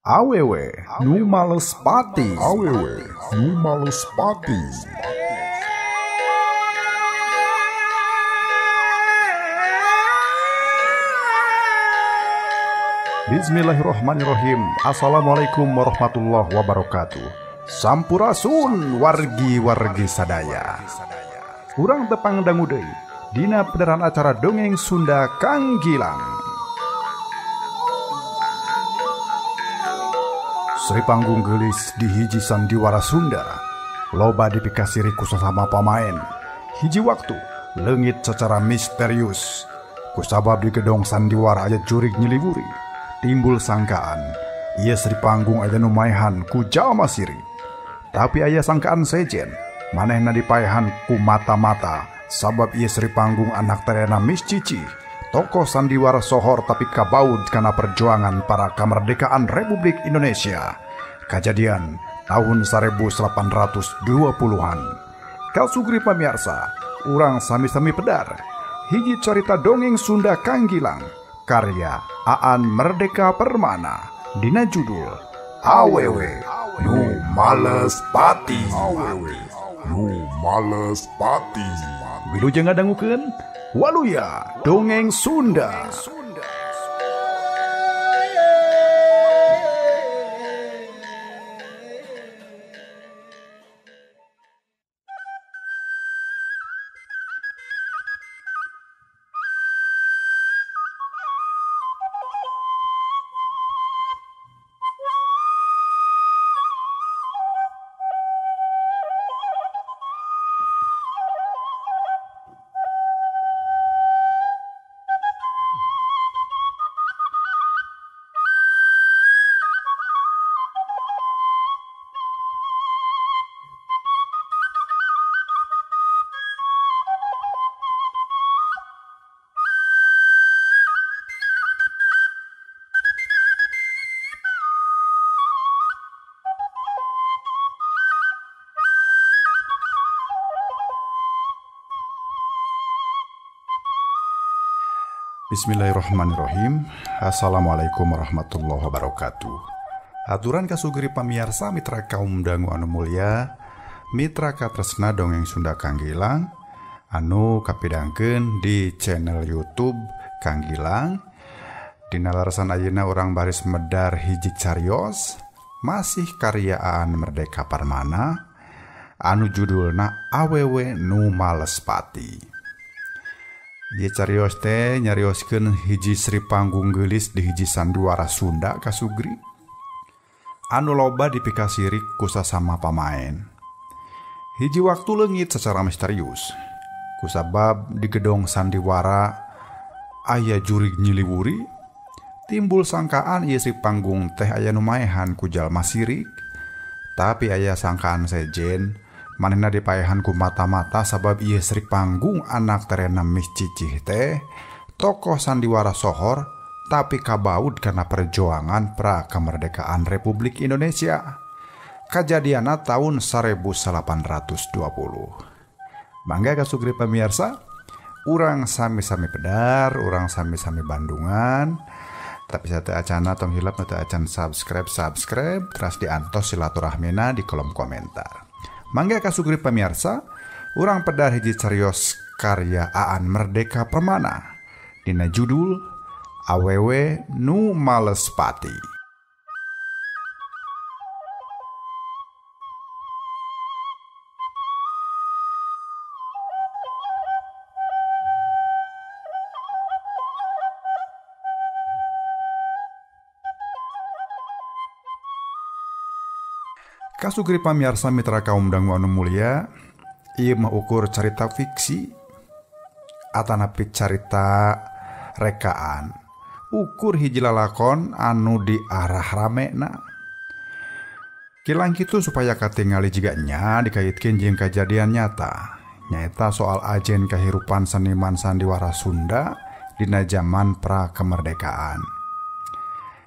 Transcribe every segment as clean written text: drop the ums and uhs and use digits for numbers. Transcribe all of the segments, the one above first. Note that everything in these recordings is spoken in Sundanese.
Awewe nu males pati. Awewe nu males pati. Bismillahirrahmanirrahim. Assalamualaikum warahmatullahi wabarakatuh. Sampurasun wargi-wargi sadaya. Urang tepang dangu deui dina pedaran acara dongeng Sunda Kang Gilang. Sri Panggung geulis di hiji sandiwara Sunda, loba dipikasiri ku sasama pamaen. Hiji waktu leungit secara misterius. Kusabab di gedong sandiwara aya jurig nyiliwuri, timbul sangkaan ieu Sri Panggung aya nu maehan ku jalma siri. Tapi aya sangkaan sejen, manehna dipaehan ku mata-mata sabab ieu Sri Panggung anak terena Mis Cici, tokoh sandiwara sohor tapi kabaud karena perjuangan para kemerdekaan Republik Indonesia. Kajadian tahun 1820-an. Kalsugri pamirsa, urang sami-sami pedar. Hiji carita dongeng Sunda Kang Gilang, karya Aan Merdeka Permana, dina judul Awewe Nu Males Pati. Awewe Nu Males Pati. Wilujeng ngadangukeun Waluya Dongeng Sunda. Bismillahirrahmanirrahim. Assalamualaikum warahmatullahi wabarakatuh. Aturan kasugiri pamiarsa mitra kaum dangu anu mulia, mitra katresna dongeng Sunda Kang Gilang anu kapidangkeun di channel YouTube Kang Gilang. Dina larasan ayeuna urang baris medar hiji carios masih karya Aan Merdeka Permana anu judulna Awewe Nu Males Pati. Ieu carios teh nyarioskeun hiji Sri Panggung geulis di hiji sandiwara Sunda kasugri anu loba dipikasirik ku sasama pamaen. Hiji waktu leungit secara misterius kusabab di gedong sandiwara aya jurig nyiliwuri, timbul sangkaan ieu Sri Panggung teh aya nu maehan ku jalma sirik. Tapi aya sangkaan sejen, manehna dipaehan ku mata-mata sabab ieu Sri Panggung anak terena Mis Cicih teh tokoh sandiwara sohor tapi kabaud karena perjuangan pra kemerdekaan Republik Indonesia. Kajadianna tahun 1820. Mangga kasugri pamirsa, urang sami-sami pedar, urang sami-sami Bandungan. Tapi sate acana tong hilap teu acan subscribe teras diantos silaturahmina di kolom komentar. Mangga kasugri pamirsa, urang pedar hiji carios karya Aan Merdeka Permana dina judul Awewe Nu Males Pati. Kasugri pamirsa mitra kaum dangu anu mulia, ieu mah ukur carita fiksi atanapi carita rekaan. Ukur hiji lalakon anu diarah ramena. Kilang kitu supaya katingali jiga nya dikaitkeun jeung kajadian nyata. Nyaeta soal ajen kahirupan seniman sandiwara Sunda dina zaman pra kemerdekaan.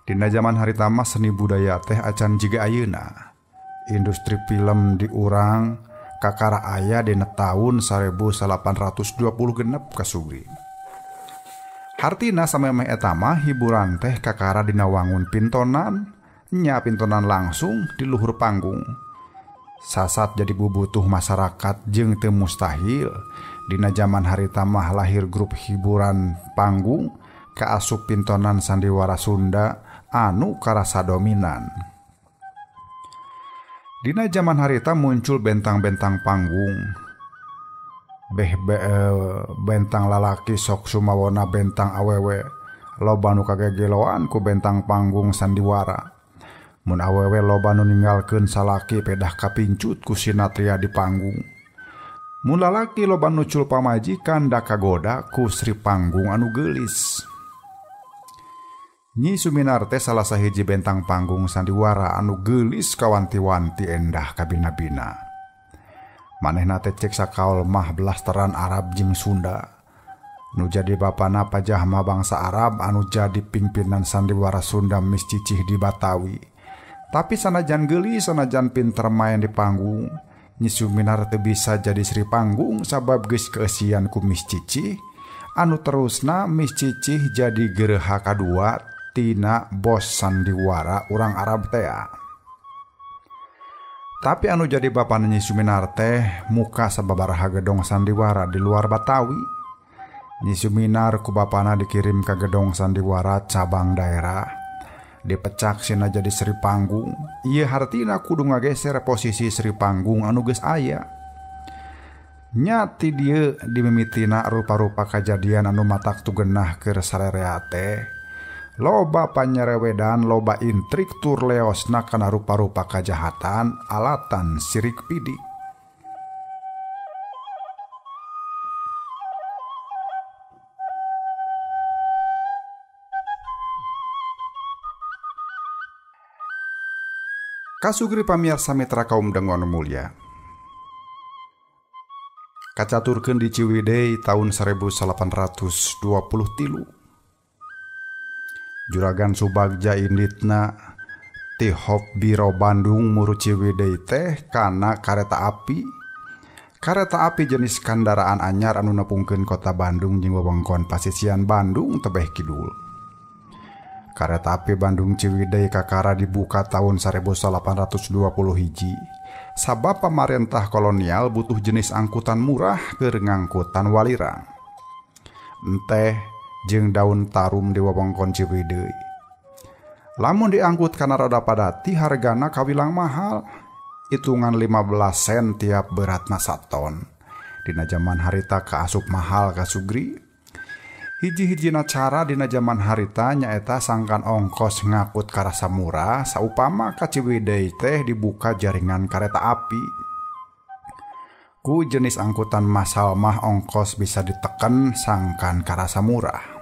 Dina zaman harita mah seni budaya teh acan jiga ayeuna. Industri film di urang kakara aya dina tahun 1820 genep kasugri. Hartina samemeh eta mah hiburan teh kakara dina wangun pintonan Nya pintonan langsung di luhur panggung. Sasat jadi bubutuh masyarakat jeung teu mustahil. Dina zaman harita mah lahir grup hiburan panggung kaasup pintonan sandiwara Sunda anu karasa dominan. Dina zaman harita muncul bentang-bentang panggung. Bentang lalaki sok sumawona bentang awewe. Loba nu kagegeloan ku bentang panggung sandiwara. Mun awewe loba nu ninggalkeun salaki pedah kapincut ku sinatria di panggung. Mun lalaki loba nu cul pamajikan da kagoda ku Sri Panggung anu geulis. Nyi Suminar teh salah sahiji bentang panggung sandiwara anu geulis kawanti-wanti endah kabina-bina. Manehna teh cek sakaol mah belasteran Arab jeung Sunda. Nu jadi bapana pajahma bangsa Arab anu jadi pimpinan sandiwara Sunda Mis Cicih di Batawi. Tapi sanajan geulis, sanajan pinter main di panggung, Nyi Suminar teu bisa jadi Sri Panggung sabab geus keeusian ku Mis Cicih. Anu terusna Mis Cicih jadi gereha kadua tina bos sandiwara urang Arab tea. Tapi anu jadi bapana Nyi Suminar teh muka sababaraha gedong sandiwara di luar Batawi. Nyi Suminar ku bapana dikirim ka gedong sandiwara cabang daerah. Dipecak sina jadi Sri Panggung. Ieu hartina kudu ngageser posisi Sri Panggung anu geus aya. Nya ti dieu dimimitina rupa-rupa kajadian anu matak tugenah keur sarerea teh. Loba panyarewedan, loba intrik tur leosna kana rupa-rupa kajahatan alatan sirik pidik. Kasugri pamiarsa mitra kaum dangu anu mulya. Kacaturkeun di Ciwidey taun 1823. Juragan Subagja inditna ti Hop Biro Bandung muru Ciwidey teh kana kareta api. Kareta api jenis kandaraan anyar anu nepungkeun kota Bandung jeung wewengkon pasisian Bandung tebeh kidul. Kareta api Bandung Ciwidey kakara dibuka tahun 1821. Sabab pamarentah kolonial butuh jenis angkutan murah keur ngangkutan walirang. Enteh jeung daun tarum di wewengkon Ciwidey. Lamun diangkut kana roda padati hargana kawilang mahal, hitungan 15 sen tiap beratna saton. Dina jaman harita kaasup mahal kasugri. Hiji-hijina cara dina jaman harita nyaeta sangkan ongkos ngakut karasa murah saupama ka Ciwidey teh dibuka jaringan kareta api. Ku jenis angkutan massal mah ongkos bisa diteken sangkan karasa murah.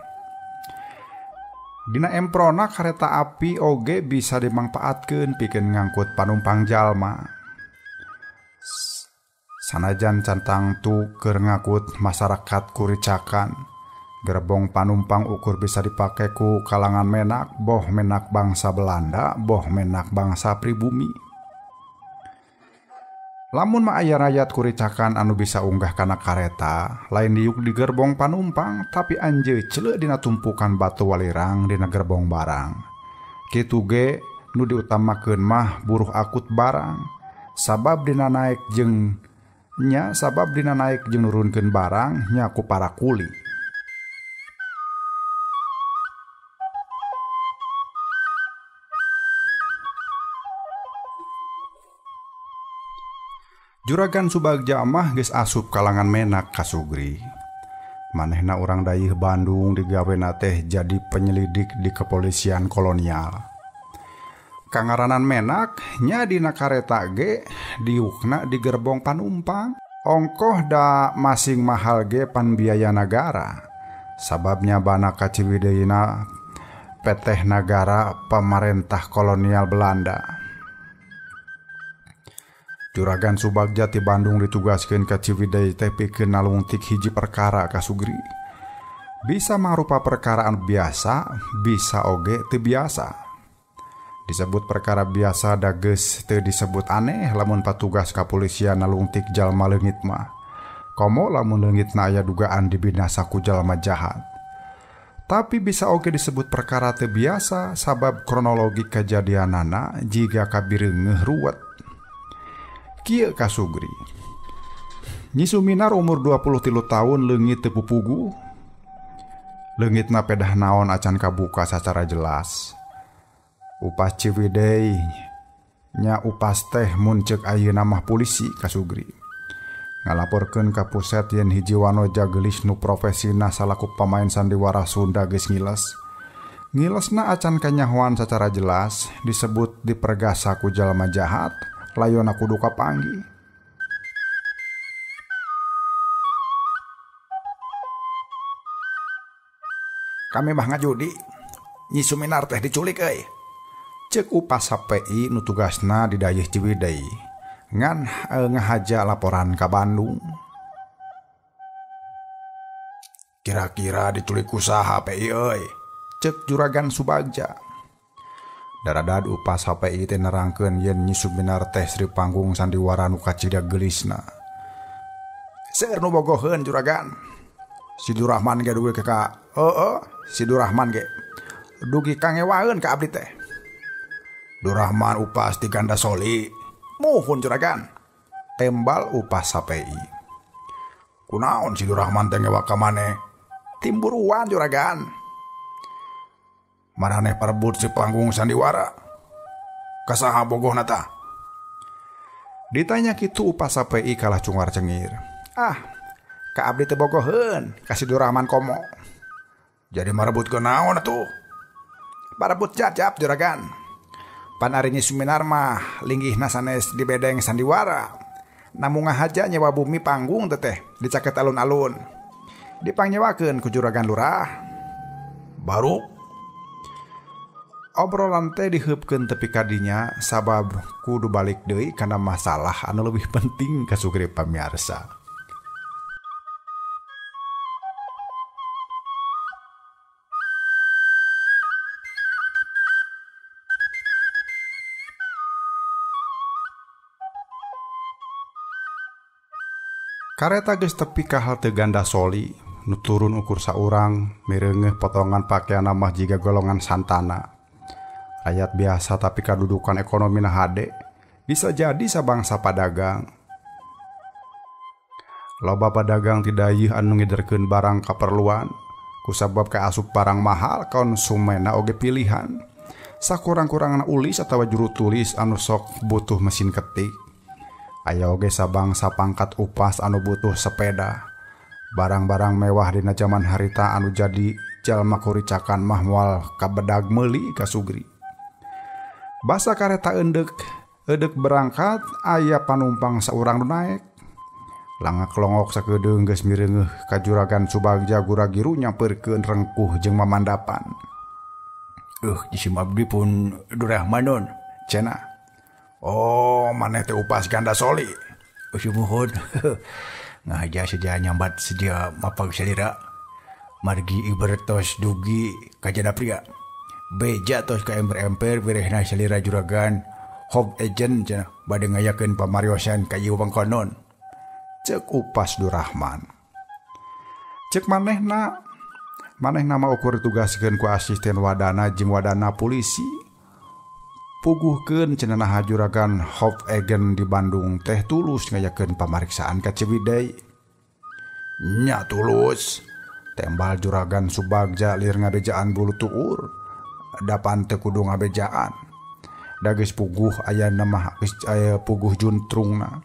Dina emprona kareta api oge bisa dimangpaatkeun pikeun ngangkut panumpang jalma. Sanajan can tangtu keur ngangkut masyarakat kuricakan. Gerbong panumpang ukur bisa dipake ku kalangan menak, boh menak bangsa Belanda, boh menak bangsa pribumi. Lamun mah aya rayat kuricakan anu bisa unggah kana kareta, lain diuk di gerbong panumpang, tapi anjeu cele dina tumpukan batu walirang dina gerbong barang. Kitu ge nu diutamakeun mah buruh akut barang, sabab dina naek jeung nya sabab dina naek jeung nurunkeun barang nya ku para kuli. Juragan Subagja mah geus asup kalangan menak kasugri. Manehna urang dayeuh Bandung digawena teh jadi penyelidik di kepolisian kolonial. Kangaranan menak nya dina kareta ge diukna di gerbong panumpang. Ongkoh da masing mahal ge pan biaya nagara. Sababnya bana ka Ciwideyna peteh nagara pamarentah kolonial Belanda. Juragan Subagja ti Bandung ditugaskeun ka Ciwidey teh pikeun nalungtik hiji perkara kasugri. Bisa mangrupa perkara anu biasa, bisa oge teu biasa. Disebut perkara biasa da geus teu disebut aneh lamun patugas kapolisian nalungtik jalma leungit mah. Komo lamun leungitna aya dugaan dibinasa ku jalma jahat. Tapi bisa oge disebut perkara teu biasa sabab kronologi kejadianana jiga kabireungeuh ruwet. Kieu kasugri. Nyi Suminar umur 23 tahun leungit teu pupugu. Leungitna pedah naon acan kabuka sacara jelas. Upas Ciwidey nya upas teh mun ceuk ayeuna mah polisi kasugri. Ngalaporkeun ka puset yen hiji wanoja geulis nu profesina salaku pamain sandiwara Sunda geus ngiles. Ngilesna acan kanyahoan sacara jelas disebut dipergasa ku jalma jahat layona kudu kapanggih. Kami mah ngajudi, Nyi Suminar teh diculik euy. Ceuk upas HPI nu tugasna di dayeuh Ciwidey. Ngan ngahaja laporan ka Bandung. Kira-kira diculik ku saha HPI euy? Ceuk Juragan Subagja. Daradad upas HPI teh nerangkeun yen Nyi Suminar teh sri panggung sandiwara nu kacida geulisna. Seueur nu bogoheun Juragan. Si Durahman ge dugi ka heueuh, si Durahman ge dugi ka ngewaeun ka abdi teh. Durahman upas di Gandasoli. Muhun Juragan. Tembal upas HPI. Kunaon si Durahman teh ngewa ka maneh? Timburuan Juragan. Maraneh parebut si panggung sandiwara. Kasaha bogohna tah? Ditanya kitu upas HPI kalah cungar cengir. Ah, ka abdi teh bogoheun ka si Durahman komo. Jadi marebut ke naon atuh? Marebut jajab Juragan. Pan ari Nyi Suminar mah linggihna sanes di bedeng sandiwara. Namun ngahaja nyewa bumi panggung teteh dicaket alun-alun. Dipangyewakeun ku Juragan Lurah. Baru obrolan teh diheupkeun tepi ka dinya sabab kudu balik deui kana masalah anu leuwih penting ka sugri pamiarsa. Kareta geus tepi ka halte Gandasoli, nu turun ukur saurang, mireungeuh potongan pakaianna mah jiga golongan santana. Rakyat biasa tapi kadudukan ekonomina hade, bisa jadi sabangsa padagang. Loba padagang ti dayeuh anu ngiderkeun barang kaperluan, kusabab kaasup barang mahal konsumenna oge pilihan. Sakurang-kurangna ulis atawa juru tulis anu sok butuh mesin ketik. Aya oge sabangsa pangkat upas anu butuh sepeda. Barang-barang mewah dina jaman harita anu jadi jalma kuricakan mah moal kabedag meuli ka sugri. Basa kareta eudek berangkat aya panumpang saurang nu naek. Langak longok sakedeung geus mireungeuh ka Juragan Subagja gura-giru nyamperkeun rengkuh jeung mamandapan. Jisim abdi pun Durahmanon cenah. Oh, maneh teh upas Gandasoli. Sumuhun. Ngahaja seja nyambat seja mapag salira. Margi ibertos dugi kajana pria. Beja tos ka emper-emper birehna salira juragan. Hob agent cenah bade ngayakeun pamariosan ka ieu pangkonon. Ceuk upas Durahman. Ceuk manehna, manehna mah ukur ditugaskeun ku asisten wadana jeung wadana polisi. Puguhkeun cenah naha Juragan Hof Egen di Bandung teh tulus ngayakeun pamariksaan ka Ciwidey. Nya tulus. Tembal Juragan Subagja lir ngabejaan bulu tuur. Dapan teu kudu ngabejaan. Da geus puguh aya mah geus aya puguh juntrungna.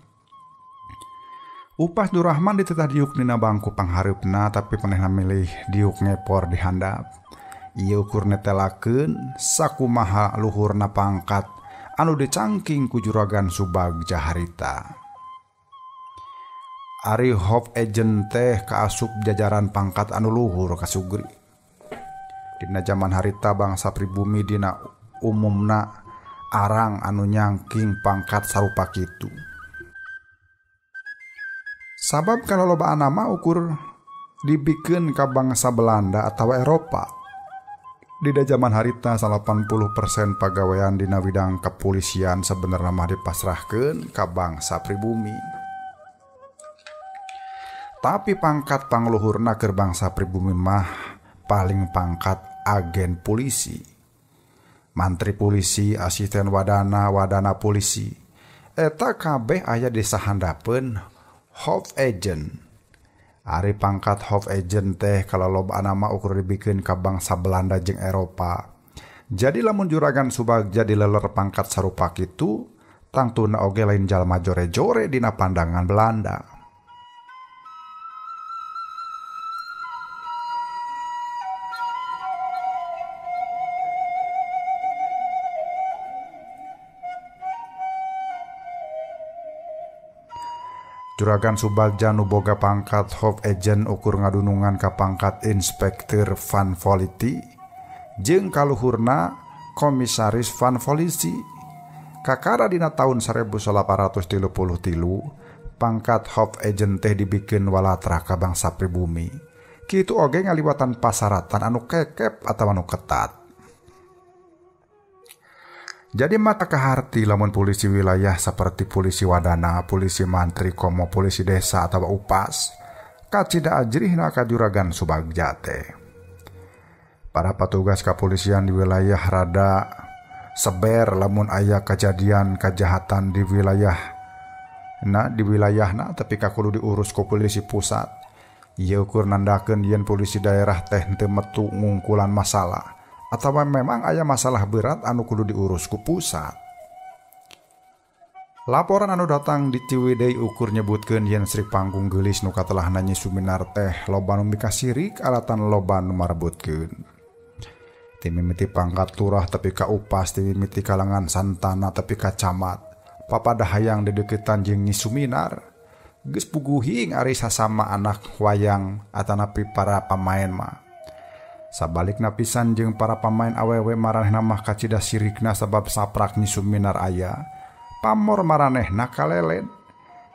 Upas Durahman ditetah diuk dina bangku panghareupna tapi manehna milih diuk ngepor di handap. Ieu ukur netelakeun sakumaha luhurna pangkat anu dicangking ku Juragan Subagja harita. Ari Hof Agent teh kaasup jajaran pangkat anu luhur kasugri. Dina jaman harita bangsa pribumi dina umumna arang anu nyangking pangkat sarupa kitu. Sabab kalolobaan mah ukur dibikeun ka bangsa Belanda atawa Eropa. Dina jaman harita 80% pagawean dina widang kepolisian sebenarnya mah dipasrahkeun ka bangsa pribumi. Tapi pangkat pangluhurna keur bangsa pribumi mah paling pangkat agen polisi. Mantri polisi, asisten wadana, wadana polisi. Eta kabeh aya di sahandapeun hoofdagent. Ari pangkat hoofdagent teh kalolobaan mah ukur dibikeun ka bangsa Belanda jeung Eropa. Jadi lamun Juragan Subagja dileler pangkat sarupa kitu, tangtuna oge lain jalma jore-jore dina pandangan Belanda. Juragan Subagja nu boga pangkat hoofdagent ukur ngadunungan ka pangkat Inspektur van Politie jeung kaluhurna Komisaris van Politie. Kakara dina taun 1833 pangkat hoofdagent teh dibikeun walatra ka bangsa pribumi. Kitu oge ngaliwatan pasaratan anu kekep atawa anu ketat. Jadi mata kaharti lamun polisi wilayah seperti polisi wadana, polisi mantri, komo polisi desa atau upas, kacida ajrihna ka Juragan Subagja teh. Para petugas kepolisian di wilayah rada seber lamun aya kejadian kejahatan di wilayah na di wilayahna tapi kakudu diurus ku polisi pusat. Ieu ukur nandakeun yen polisi daerah teh henteu metu ngungkulan masalah atawa memang aya masalah berat anu kudu diurus ku pusat. Laporan anu datang di Ciwidey ukur nyebutkeun yen Sri Panggung geulis nu katelahna Nyi Suminar teh loba nu mikasirik alatan loba nu marebutkeun. Ti mimiti pangkat lurah tepi ka upas, ti mimiti kalangan santana tepi ka camat. Papada hayang dedeketan jeung Nyi Suminar. Geus puguhing ari sasama anak wayang atanapi para pamain mah. Sabalikna pisan jeung para pamain awewe maranehna mah kacida sirikna sabab saprak Nyi Suminar aya. Pamor maranehna kalelen.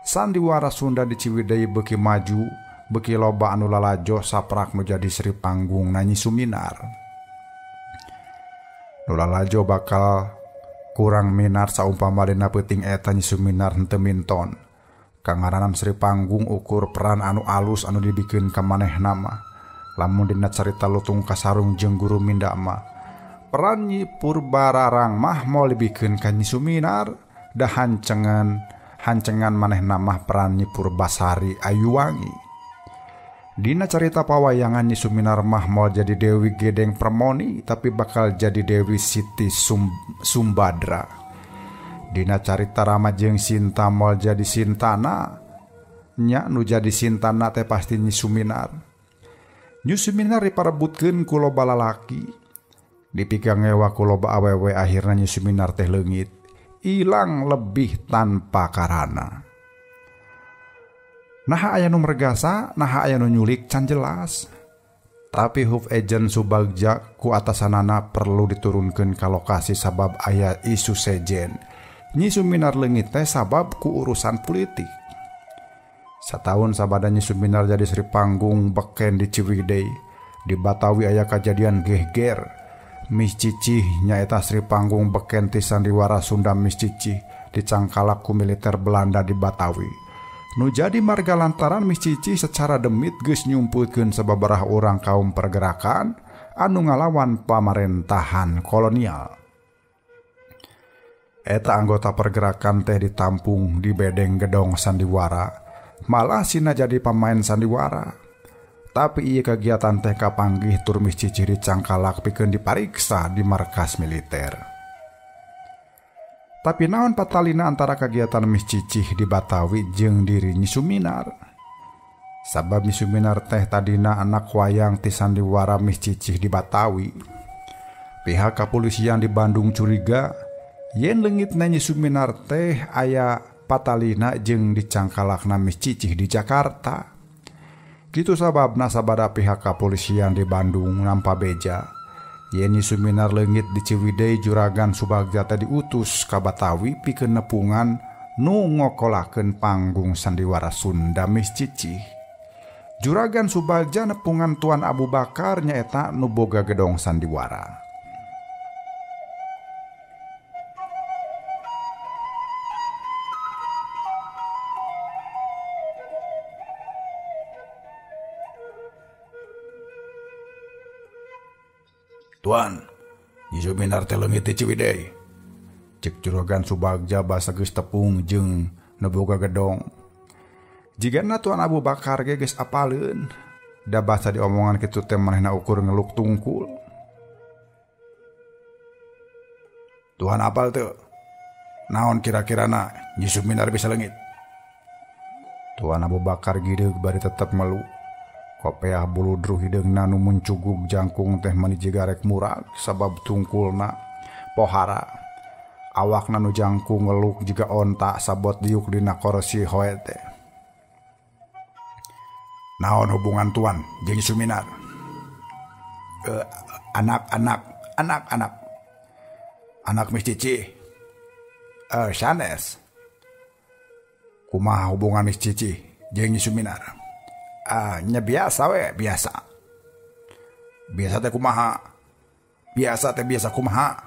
Sandiwara Sunda di Ciwidey beuki maju, beuki loba anu lalajo saprak nu jadi Sri Panggung na Nyi Suminar. Nu lalajo bakal kurang minar saumpama dina peuting eta Nyi Suminar henteu minton. Kangaranan Sri Panggung ukur peran anu alus anu dibikeun ka manehna mah. Lamun dina carita Lutung Kasarung jeung Guru Minda mah peran Nyi Purbararang mah moal dibikeun ka Nyi Suminar, da hancengan manehna mah peran Nyi Purbasari Ayuwangi. Dina carita pawayangan Nyi Suminar mah moal jadi Dewi Gedeng Permoni tapi bakal jadi Dewi Siti Sumbadra. Dina carita Rama jeung Sinta moal jadi Sintana, nya nu jadi Sintana teh pasti Nyi Suminar. Nyi Suminar diparebutkeun ku loba lalaki, dipikangewa ku loba awewe, akhirna Nyi Suminar teh leungit, ilang lebih tanpa karana. Naha aya nu mergasa, naha aya nu nyulik can jelas. Tapi hoofdagent Subagja ku atasanana perlu diturunkeun ka lokasi sabab aya isu sejen. Nyi Suminar leungit teh sabab ku urusan politik. Satahun sabada Nyi Suminar jadi Sri Panggung beken di Ciwidey. Di Batawi aya kajadian geger. Mis Cicih nyaeta Sri Panggung beken ti sandiwara Sunda Mis Cicih dicangkalak ku militer Belanda di Batawi. Nu jadi marga lantaran Mis Cicih secara demit geus nyumputkeun sababaraha urang kaum pergerakan anu ngalawan pamarentahan kolonial. Eta anggota pergerakan teh ditampung di bedeng gedong sandiwara. Malah sina jadi pemain sandiwara. Tapi ieu kegiatan teh kapanggih tur Mis Cicih dicangkalak pikeun dipariksa di markas militer. Tapi naon patalina antara kegiatan Mis Cicih di Batawi jeung diri Nyi Suminar? Sabab Nyi Suminar teh tadina anak wayang ti sandiwara Mis Cicih di Batawi. Pihak kepolisian di Bandung curiga yen leungitna Nyi Suminar teh aya patalina jeung dicangkalakna Mis Cicih di Jakarta. Kitu sababna sabada pihak kepolisian di Bandung nampa beja yen Nyi Suminar leungit di Ciwidey, Juragan Subagja teh diutus ka Batawi pikeun nepungan nu ngokolakeun panggung sandiwara Sunda Mis Cicih. Juragan Subagja nepungan Tuan Abu Bakar nyaeta nu boga gedong sandiwara. Tuan, Nyi Suminar teh leungit di Ciwidey. Cek Juragan Subagja basa geus tepung jeung nu boga gedong. Jigana Tuan Abu Bakar ge geus apaleun. Da basa diomongan kitu teh manehna ukur ngeluk tungkul. Tuan apal teu? Naon kira-kirana Nyi Suminar bisa leungit? Tuan Abu Bakar gideug bari tetep melu. Kopeah buludruh hideungna nu muncugug jangkung teh mani jiga rek murag sabab tungkulna pohara. Awakna nu jangkung ngeluk jiga onta sabot diuk dina korsi hoe teh. Naon hubungan tuan jeung Suminar? Anak-anak. Anak Miss Cici. Sanes. Kumaha hubungan Miss Cici jeung Suminar? Nya biasa we, biasa. Biasa teh kumaha? Biasa teh biasa kumaha?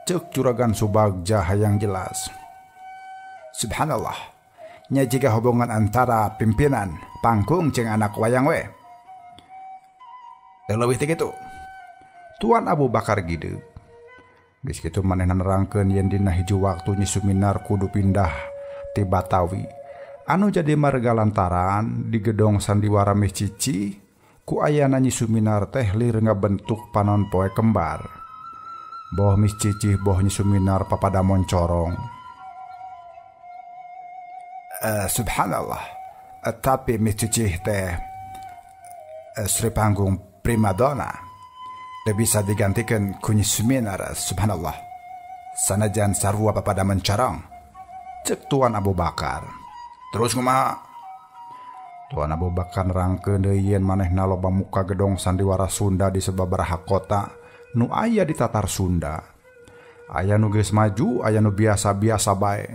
Ceuk Juragan Subagja hayang jelas. Subhanallah. Nya jika hubungan antara pimpinan panggung jeung anak wayang we. Teu leuwih teh kitu. Tuan Abu Bakar gideug. Geus kitu manehna nerangkeun yen dina hiji waktu Nyi Suminar kudu pindah ti Batawi. Anu jadi marga lantaran di gedong sandiwara Miss Cici ku ayana Nyi Suminar teh lir ngabentuk panon poe kembar. Boh Miss Cici boh Nyi Suminar papada moncorong. Subhanallah. Tapi Miss Cici teh Sri Panggung primadona. Teu bisa digantikan ku Nyi Suminar, subhanallah. Sanajan sarua papada mencorong. Cek Tuan Abu Bakar. Terus kumaha? Tuan Abu Bakar nerangkeun deui yen manehna loba muka gedong sandiwara Sunda di sababaraha kota nu aya di tatar Sunda. Aya nu geus maju, aya nu biasa-biasa bae.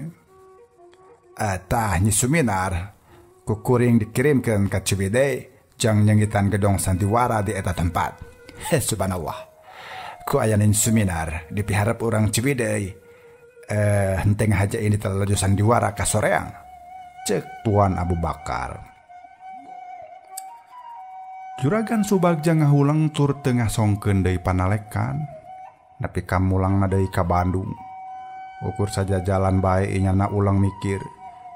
Tah Nyi Suminar kukuring dikirimkeun ka Ciwidey jang nyengitan gedong sandiwara di eta tempat. Subhanallah. Ku aya Nyi Suminar dipiharep urang Ciwidey henteu haja ini terlalu sandiwara ka soreang. Cek Tuan Abu Bakar. Juragan Subagja ngahuleng tur teu ngasongkeun deui panalekan nepi ka mulangna deui ka Bandung. Ukur saja jalan bae inyana ulang mikir.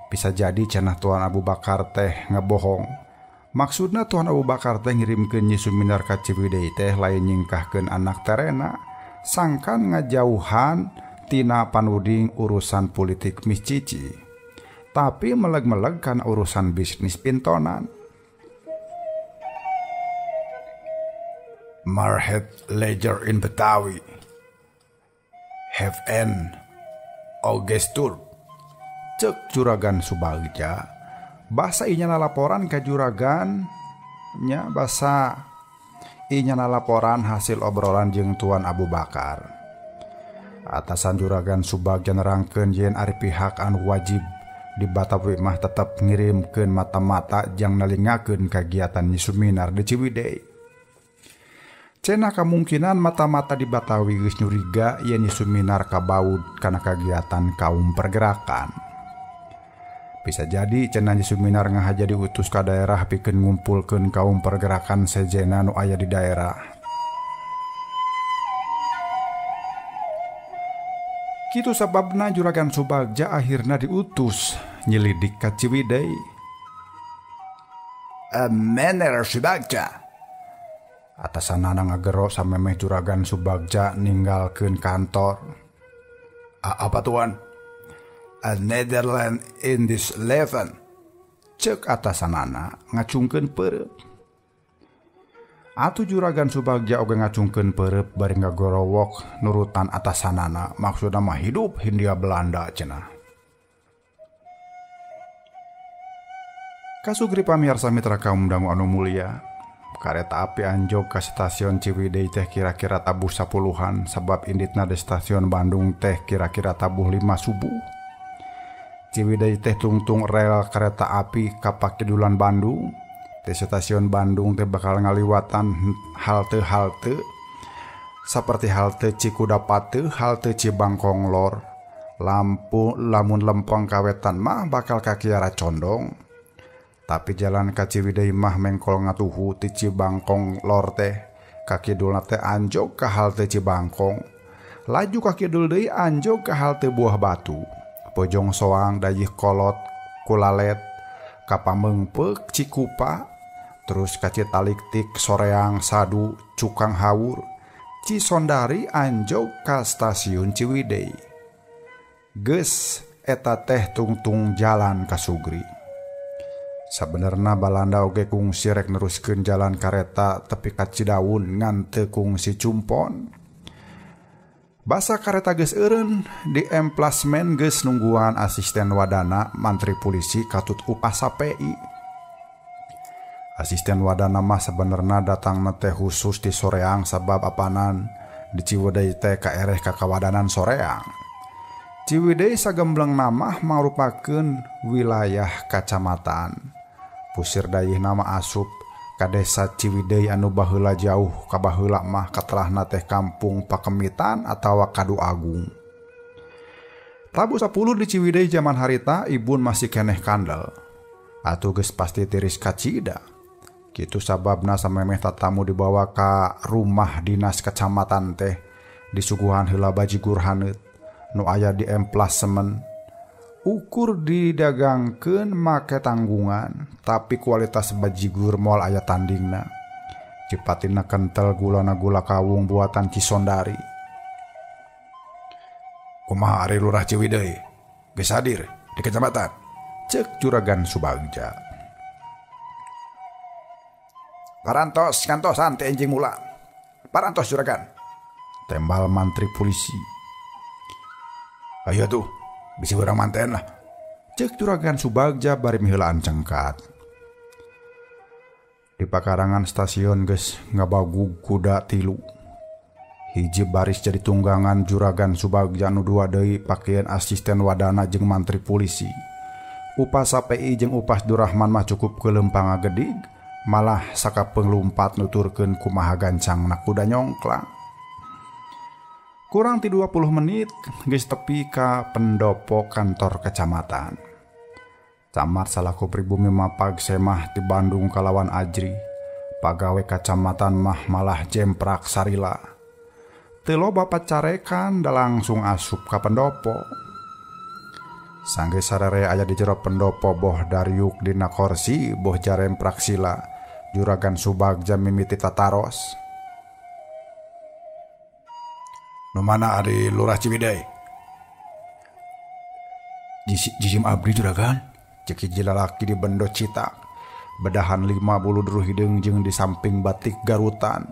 Bisa jadi cenah Tuan Abu Bakar teh ngebohong. Maksudna Tuan Abu Bakar teh ngirimkeun Nyi Suminar ka Ciwidey teh lain nyingkahkeun anak terena, sangkan ngajauhan tina panuding urusan politik Miss Cici. Tapi meleg-meleg kan urusan bisnis pintonan. Marhet Ledger in Betawi Have an Augustur. Cek Juragan Subagja. Bahasa inyana laporan ke juragan nya, bahasa inyana laporan hasil obrolan jeung Tuan Abu Bakar. Atasan Juragan Subagja nerangkeun yen ari pihak anu wajib di Batawi mah tetep ngirimkeun mata-mata jang nalingakeun kagiatan Nyi Suminar di Ciwidey. Cenah kamungkinan mata-mata di Batawi geus nyuriga yen Nyi Suminar kabaud kana kagiatan kaum pergerakan. Bisa jadi cenah Nyi Suminar ngahaja diutus ka daerah pikeun ngumpulkeun kaum pergerakan sejena nu aya di daerah. Kitu sababna Juragan Subagja akhirna diutus nyelidik ka Ciwidey. Mener Subagja. Atasanana ngagero samemeh Juragan Subagja ninggalkeun kantor. Apa tuan? Netherlands in this leven. Cek atasanana ngacungkeun peureub. Atuh Juragan Subagja oge ngacungkeun peureub bari ngagorowok nurutan atasanana, maksudna mah hidup Hindia Belanda cenah. Kasugri pamirsa mitra kaum dangu anu mulia. Kareta api anjog ka stasiun Ciwidey teh kira-kira tabuh 10-an sabab inditna di stasiun Bandung teh kira-kira tabuh 5 subuh. Ciwidey teh tungtung rel kereta api ka Pakidulan Bandung. Teh stasiun Bandung teh bakal ngaliwatan halte-halte seperti halte Cikudapate, halte Cibangkong Lor. Lampu lamun lempeng kawetan mah bakal ka Kiara Condong. Tapi jalan ka Ciwidey mah mengkol ngatuhu ti Cibangkong Lor teh Ka kidulna teh anjog ka halte Cibangkong. Laju ka kidul deui anjog ka halte Buah Batu. Bojong Soang Dayeuh Kolot Kulalet ka Pamengpeuk Cikupa, terus ka Citaliktik Soreang Sadu Cukang Hawur, Cisondari anjog ka stasiun Ciwidey. Geus eta teh tungtung jalan ka Sugri. Sabenerna Balanda oge kungsi rek neruskeun jalan kareta tepi ka Cidaun ngan teu kungsi cumpon. Basa kareta geus eureun di emplasmen geus nungguan asisten wadana mantri polisi katut upasa PI. Asisten wadana mah sabenerna datangna teh khusus di Soreang sabab apanan di Ciwidey teh kaereh ka kawadanan Soreang. Ciwidey sagembleng namah mangrupakeun wilayah kacamatan. Pusir dayeuh nama asup ka desa Ciwidey anu baheula jauh ka baheula mah katelahna teh kampung Pakemitan atawa Kadu Agung. Tabuh 10 di Ciwidey jaman harita ibun masih keneh kandel. Atuh geus pasti tiris kacida. Kitu sababna samemeh tatamu dibawa ka rumah dinas kecamatan teh disuguhan heula bajigur haneut nu aya di emplasemen. Ukur didagangkeun make tanggungan, tapi kualitas bajigur moal aya tandingna. Cipatina kental gulana gula kawung buatan Cisondari. Kumaha ari lurah Ciwidey? Geus hadir di kecamatan. Ceuk Juragan Subagja. Parantos kantosan teh enjing mula. Parantos juragan. Tembal mantri polisi. Ayo tuh, bisi urang manten lah. Ceuk Juragan Subagja bari miheulaan cengkat. Di pakarangan stasiun geus ngabagug kuda tilu. Hiji baris jadi tunggangan Juragan Subagja nu dua deui pakaian asisten wadana jeung mantri polisi. Upas API jeung upas Durahman mah cukup kelempang ngagedig, malah sakapeung lumpat nuturkeun kumaha gancangna kuda nyongklang. Kurang ti 20 menit geus tepi ka pendopo kantor kecamatan. Camat salaku pribumi mapag semah ti Bandung kalawan ajri. Pagawe kacamatan mah malah jemprak sarila. Teu loba pacarekan da langsung asup ka pendopo. Sanggeus sarere aya di jero pendopo boh dariuk dina korsi boh jaremprak sila. Juragan Subagja mimiti tataros. Nu mana ari lurah Ciwidey? Jisim abdi juragan. Cek hiji lalaki di bendo citak. Bedahan 5 bulu duruh hideung jeung di samping batik garutan.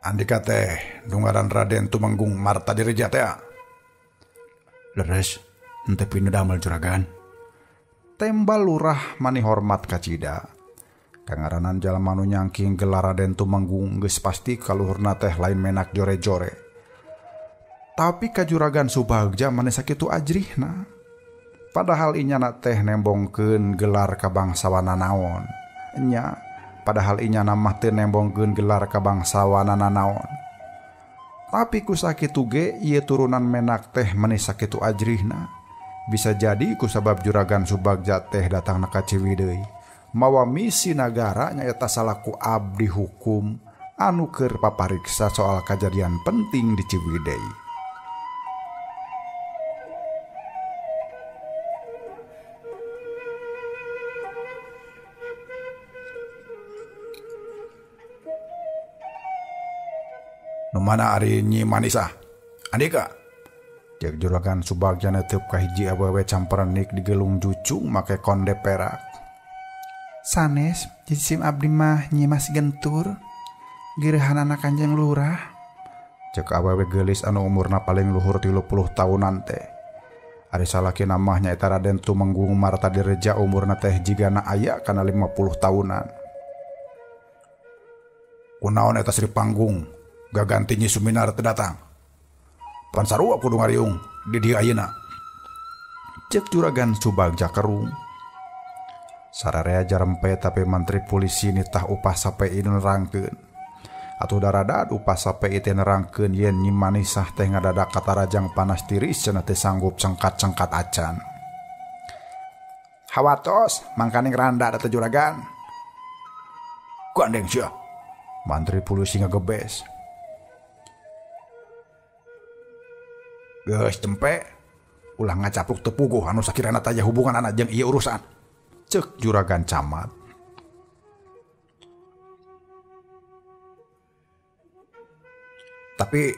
Andika teh nu ngaran Raden Tumenggung Martadireja teh. Leres, henteu pinu damel juragan. Tembal lurah mani hormat kacida. Kangaranan jalma nu nyangking gelar Raden Tumenggung geus pasti kaluhurna teh lain menak jore-jore. Tapi ka Juragan Subagja mani sakitu ajrihna. Padahal inyana teh nembongkeun gelar kabangsawana naon. Nya, padahal inyana mah teu nembongkeun gelar kabangsawana naon. Tapi ku sakitu ge ieu turunan menak teh mani sakitu ajrihna. Bisa jadi ku sabab Juragan Subagja teh datangna ka Ciwidey mawa misi nagara nyaeta salaku abdi hukum anu keur papariksa soal kajadian penting di Ciwidey. Nu mana ari Nyi Manisah? Andika. Cek Juragan Subagja neteup ka hiji awewe camperenik digelung jucung make konde perak. Sanes jisim abdi mah Nyi Mas Gentur, geurehanana Kanjeng Lurah. Cek awewe geulis anu umurna paling luhur 30 tahunan teh. Ari salakina mah nyaeta Raden Tumenggung Martadireja umurna teh jigana aya kana 50 tahunan. Kunaon eta Sri Panggung gaganti Nyi Suminar teu datang? Pan sarua kudu ngariung di dieu ayeuna. Cek Juragan Subagja kerung. Sararea jarempe tapi mantri polisi nitah upah sape nu nerangkeun. Atuh daradad upah sape teh nerangkeun yen Nyi Manisah teh ngadadak katarajang panas tiris cenah teh sanggup cengkat-cengkat acan. Hawatos mangkaning randa teh juragan. Gandeng sia. Mantri polisi ngagebes. Geus tempe ulah ngacapluk teu puguh anu sakirana taya hubungan anak jeung ieu urusan. Cek juragan camat. Tapi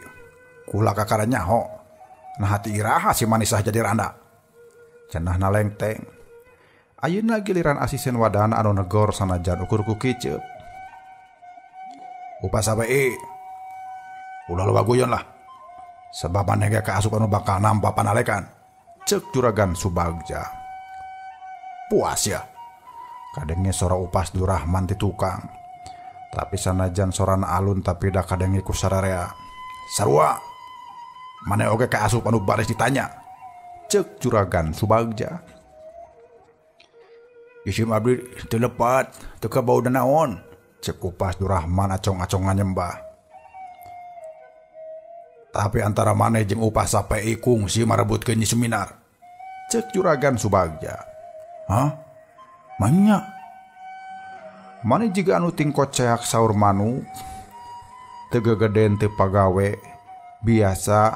kula kakara nyaho nah hati iraha si Manisah jadi randa. Cenah nalengteng. Ayeuna giliran asisten wadana anu negor sanajan ukur ku kiceup. Upas sabae. Ulah loba guyon lah. Sebab maneh ge kaasup anu bakal nampa panalekan. Cek juragan Subagja. Puas ya. Kadenge sora Upas Durahman ti tukang. Tapi sanajan sorana alun tapi da kadenge ku sararea. Sarua. Maneh oge kaasup anu baris ditanya. Cek juragan Subagja. Isim abdi teu lepat, teu kabau naon. Cek Upas Durahman acong-acongan nyembah. Tapi antara maneh jeung Upas Sapai kungsi marebutkeun Nyi Suminar. Cek juragan Subagja. Hah? Manya? Maneh jiga anu tingkoceak saur manu. Teu gegeden teu pagawe. Biasa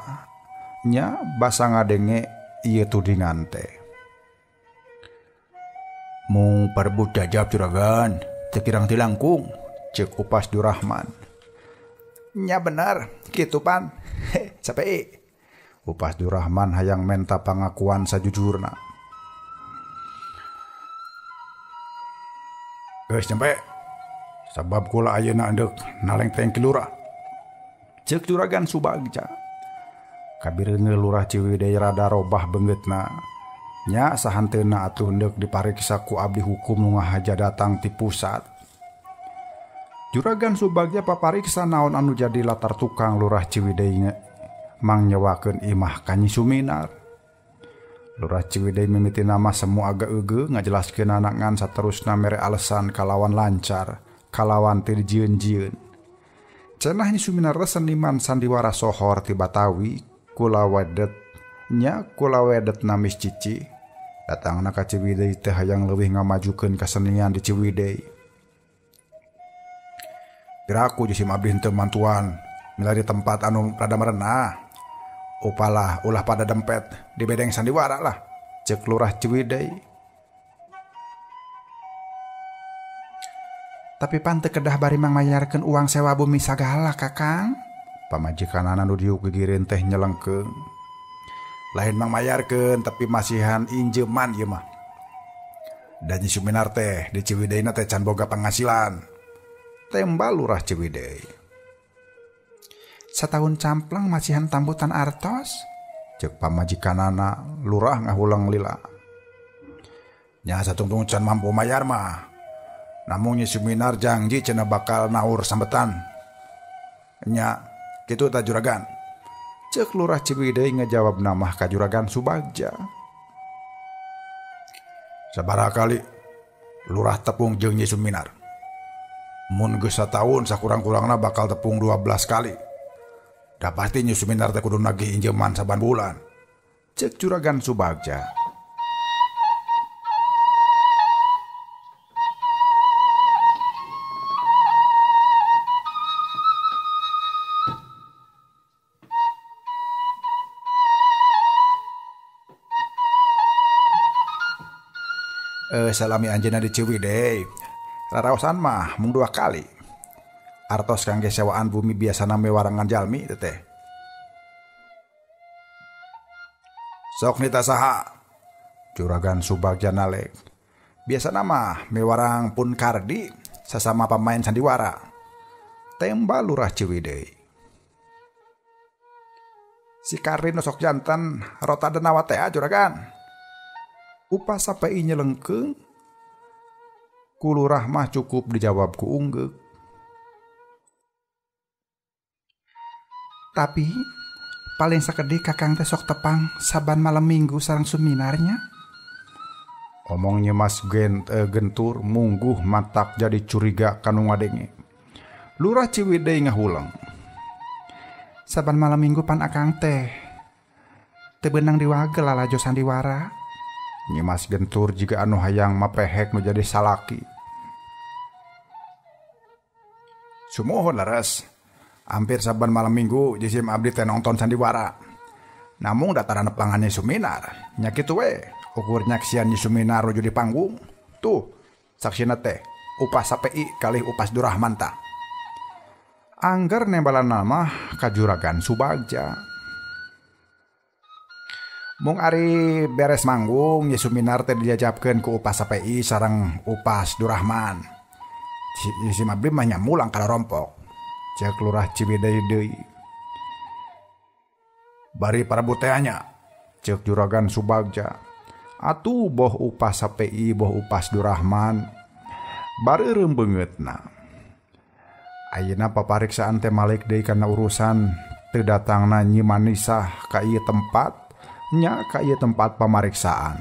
nya basa ngadenge ieu tudingan teh. Mung parebut jajab juragan, teu kirang ti langkung, cek Upas Durahman. Nya bener, kitu pan. Sape. Upas Durahman hayang menta pangakuan sajujurna. Geus nyampe. Sabab kula ayeuna endek nalengteng ki lurah. Cek juragan Subagja. Kabireungeul lurah Ciwidey rada robah beungeutna. Nya sahanteuna atuh endek dipariksa ku abdi hukum nu ngahaja datang ti pusat. Juragan Subagja papariksa naon anu jadi latar tukang lurah Ciwidey mangyewakeun imah ka Nyi Suminar. Lurah Ciwidey mimiti nama semu agak eugeung ngajelaskeun ngan saterusna mere alasan kalawan lancar, kalawan teu dijieun-jieun. Cenah Nyi Suminar seniman sandiwara sohor ti Batawi kula wedet nya kula wedet namis cici. Datangna ka Ciwidey teh hayang leuwih ngamajukeun kasenian di Ciwidey. Piraku jisim abdi henteu mantuan milari tempat anu rada merenah. Upalah ulah pada dempet di bedeng sandiwara lah, cek lurah Ciwidey. Tapi pan teu kedah bari mangmayarkeun uang sewa bumi sagala Kakang. Pamajikanana nu diuk gigireun teh nyelengkeung. Lain mangmayarkeun tapi masihan injeman ieu mah. Da Nyi Suminar teh di Ciwideyna teh can boga penghasilan. Tembal lurah Ciwidey. Satahun camplang masihan tambutan artos. Cek pamajikanana lurah ngahulang lila. Nya satungtung can mampu mayar mah. Namun Nyi Suminar janji cenah bakal naur sambetan. Nya kitu ta juragan. Cek lurah Ciwidey ngajawab namah ka juragan Subagja. Sabaraha kali lurah tepung jeung Nyi Suminar. Mun geus sataun sakurang-kurangna bakal tepung 12 kali. Da pasti Nyi Suminar teh kudu nagih injeman saban bulan. Cek juragan Subagja. Salami anjeunna di Ciwidey. Raraosan mah mung 2 kali. Artos kangge sewaan bumi biasana mewarangan jalmi teteh. Sok nita saha? Juragan Subagja nalek. Biasana mah mewarang pun kardi sasama pemain sandiwara. Tembal lurah Ciwidey. Si Kardi nu sok jantan rota denawa teh juragan. Upas sapai nyelengkeung. Ku lurah mah cukup dijawab ku unggeuk. Tapi paling sakedik Kakang teh sok tepang saban malam minggu sareng Suminarnya. Omongnya Mas Gentur mungguh matak jadi curiga kanu ngadenge. Lurah Ciwidey ngahuleng. Saban malam minggu pan Akang teh teu beunang diwagel lalajo sandiwara. Nyi Mas Gentur jiga anu hayang mapehek nu jadi salaki. Sumuhun leres. Hampir saban malam minggu jisim abdi teh nonton sandiwara. Namung dataran nepangan Nyi Suminar. Nya kitu we, ukur nyaksian Nyi Suminar nuju di panggung. Tuh, saksina teh Upas Sapi kalih Upas Durahman tah. Angger nembalan nama ka Juragan Subagja. Mung ari beres manggung Nyi Suminar teh dijajabkeun ku Upas Sapi sareng Upas Durahman. Si abdi mah nya mulang ka rompok. Cek Lurah Ciwidey deui. Bari parabuteanya, cek Juragan Subagja. Atuh boh Upas Sapi boh Upas Durahman. Bari eureum beungeutna. Ayeuna papariksaan teh malik deui kana urusan teu datangna Nyi Manisah ka ieu tempat, nya ka ieu tempat pamariksaan.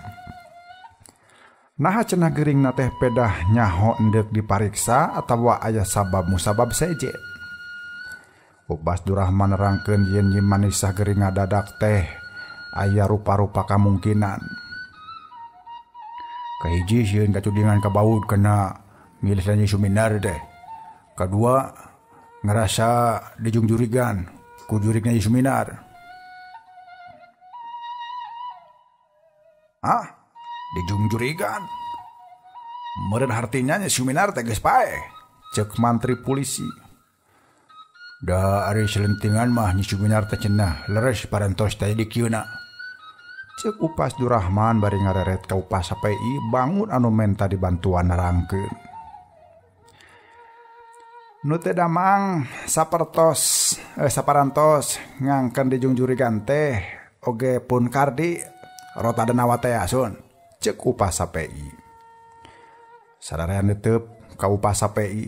Naha cenah geuringna teh pedah nyaho endek dipariksa atawa aya sabab musabab seje. Upas Durahman nerangkeun yen Nyi Manisah geuring ngadadak teh aya rupa-rupa kamungkinan. Kahiji sieun kacudingan kabaud kana milis Nyi Suminar teh. Kadua ngerasa dijungjurigan ku jurigna Nyi Suminar. Hah? Dijungjurigan? Meureun hartinya Nyi Suminar teh geus paeh, cek mantri polisi. Da ari selentingan mah Nyi Suminar teh cenah leres parantos teh di kieuna. Cek Upas Durahman bari ngareret ka Upas Sapi bangun anu menta dibantuan nerangkeun. Nu teh damang sapertos saparantos ngangkeun dijungjurigan teh oge pun kardi rota denawa teh asun. Cek Upas Sapi. Sararean netep ka Upas Sapi.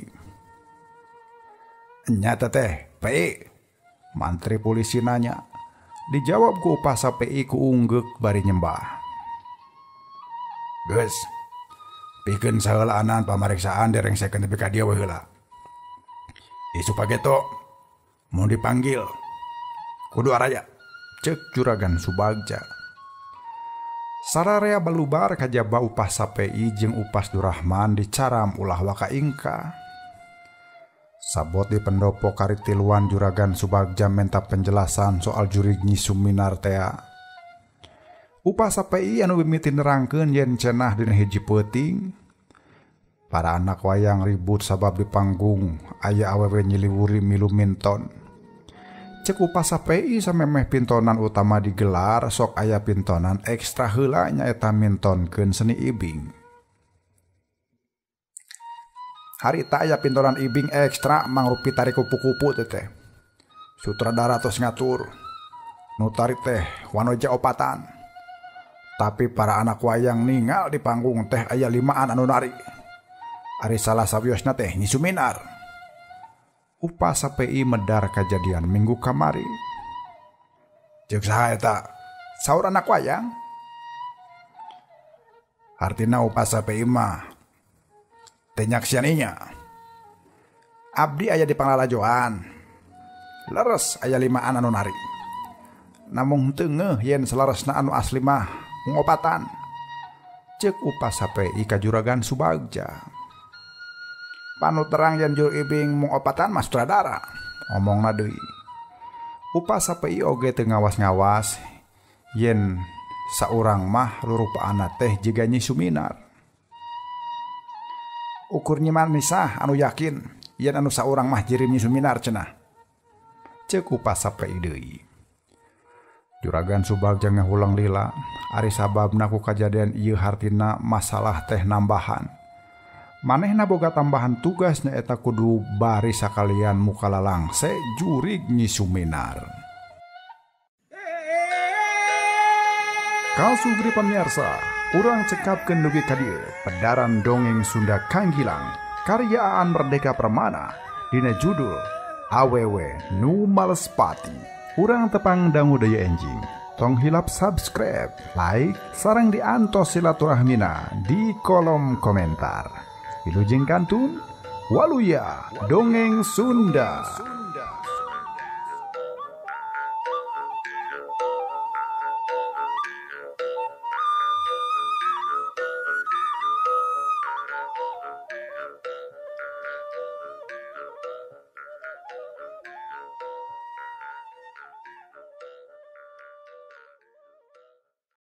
Nya teh PI. Mantri polisi nanya. Dijawab ku Upas Sapi ku unggeuk bari nyembah. Geus. Pikeun saheulaanan pamariksaan direngsekeun tepi ka dieu we heula. Isuk pageto mun dipanggil kudu araya. Cek Juragan Subagja. Sararea balubar kajaba Upas Sapi jeung Upas Durahman dicaram ulah waka ingka. Sabot di pendopo karitiluan Juragan Subagja menta penjelasan soal jurig Nyi Suminar tea. Upas Sapi anu mimiti nerangkeun yen cenah dina hiji peuting. Para anak wayang ribut sabab di panggung aya awewe nyiliwuri milu minton. Cek Upas Sapi samemeh pintonan utama digelar sok aya pintonan ekstra heula nyaeta mintonkeun seni ibing. Harita aya pintonan ibing ekstra mangrupi tari kupu-kupu teh. Sutradara tos ngatur. Nu tari teh wanoja opatan. Tapi para anak wayang ningal di panggung teh aya limaan anu nari. Ari salah sawiosna teh Nyi Suminar. Upas Sapi medar kajadian minggu kamari. Ceuk saha eta? Saur anak wayang. Artina Upas Sapi mah teh nyaksian inya. Abdi aya di panglalajoan. Leres aya limaan anu nari. Namung teu ngeuh yen saleresna anu asli mah ngopatan. Ceuk Upas Sapi ka Juragan Subagja. Panu terang yen jur ibing mung opatan mah sutradara. Omongna deui. Upas Sapi oge teu ngawas-ngawas yen saurang mah rurupaanna teh jiga Nyi Suminar. Ukur Nyi Manisah anu yakin yen anu saurang mah jirim Nyi Suminar cenah. Ceuk Upas Sapi deui. Juragan Subagja ngahulang lila ari sababna ku kajadian ieu hartina masalah teh nambahan. Manehna boga tambahan tugas nyaeta kudu bari sakalian muka lalangse jurig Nyi Suminar. Kasugri pamirsa, urang cekapkeun dugi ka dieu pedaran dongeng Sunda Kanggilang karya Aan Merdeka Permana dina judul Awewe Nu Males Pati. Urang tepang dangu daya enjing. Tong hilap subscribe, like, sareng diantos silaturahmina di kolom komentar. Wilujeng kantun, waluya dongeng Sunda.